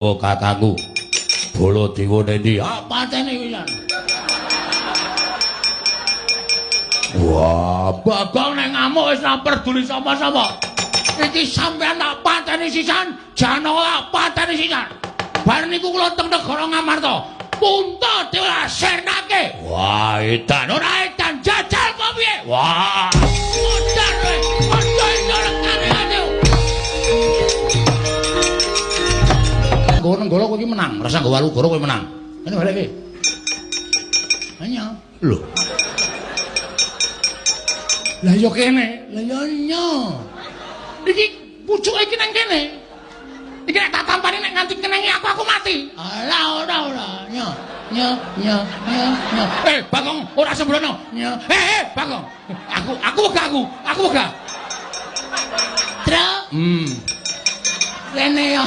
Oh kakangku. Baladewa nendi? Ah pateni pisan. Wah, Bagong nek ngamuk wis ora peduli sapa-sapa. Iki sampean tak pateni sisan, Janaka tak pateni sisan. Bar niku kula teng negara Ngamarta. Puntadewa sirnake. Wah, edan ora edan jajal kok piye? Wah, modar kowe. Aja iso rekane ayo. Nggo nenggala kowe iki menang, rasa nggo Walugara kowe menang. Kene balik iki. Anya. Lho. Lah ya kene, lah ya nya. Iki pucuke iki nang kene. Iki nek tak tampani nek nganti kenengi aku mati. Alah ora ora. Nya nya nya nya nya. Eh Bagong ora sembrono. Nya. Eh Bagong. Aku wegah aku. Aku wegah. Tru. Rene ya.